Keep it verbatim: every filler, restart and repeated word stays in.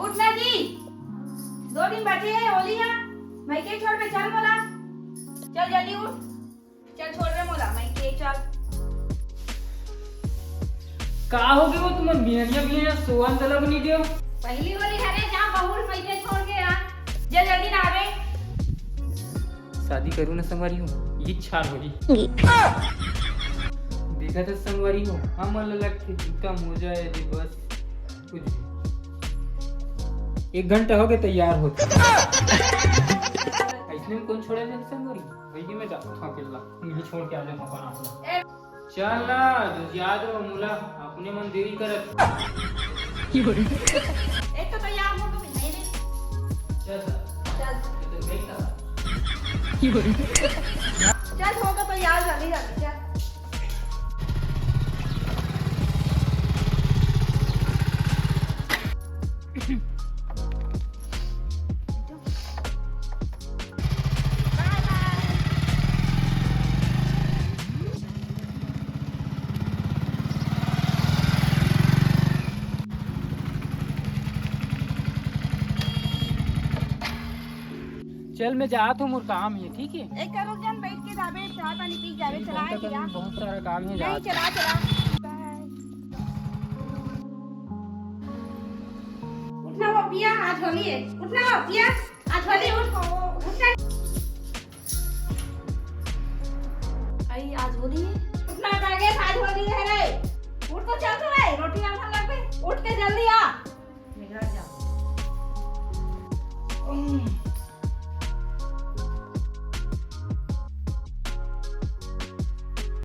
उठ ना जी, दो दिन बचे हे होली हा। मैं के छोड़ में चल बोला, चल जल्दी उठ, चल छोड़ रे मोला, मैं के चल। का हो गए वो तुमन बिहनिया बिहनिया सोवन तलब नहीं दियो? पहली होली हरे जा बहुल मैं के छोड़ के आ, जल जल्दी ना आवे। शादी करू ना संगवारी हो, ये छार होही। देखा था संगवारी हो, हमन ला लगथे जूता मोजा ये दे बस कुछ भी। एक घंटा हो गए तैयार होते। ऐसने में कौन छोड़े ले संगवारी? वही मैं जाता था अकेला, यही छोड़ के आ जाता अपन आप लोग। चल ना, जो याद रहो मुला, अपने मन देरी करत। एक तो तैयार हो तो नहीं रे। चल सर। चल। ये तो देख सर। चल, हो तो तैयार, जल्दी जल्दी चल। चल, मैं जात हूँ, मोर काम हे, ठीक है? एक करो जन बैठ के जाबे, चाय पानी पी जाबे, चला बहुत सारा काम है, नहीं, जात चला, चला। उठना वो पिया, आज होली है। उठना वो पिया, आज होली, उठ, उठ। आई, आज होली है। उठना, जागे, आज होली है रे। उठ तो चल तो रे, रोटी रांधन लग गए। उठ के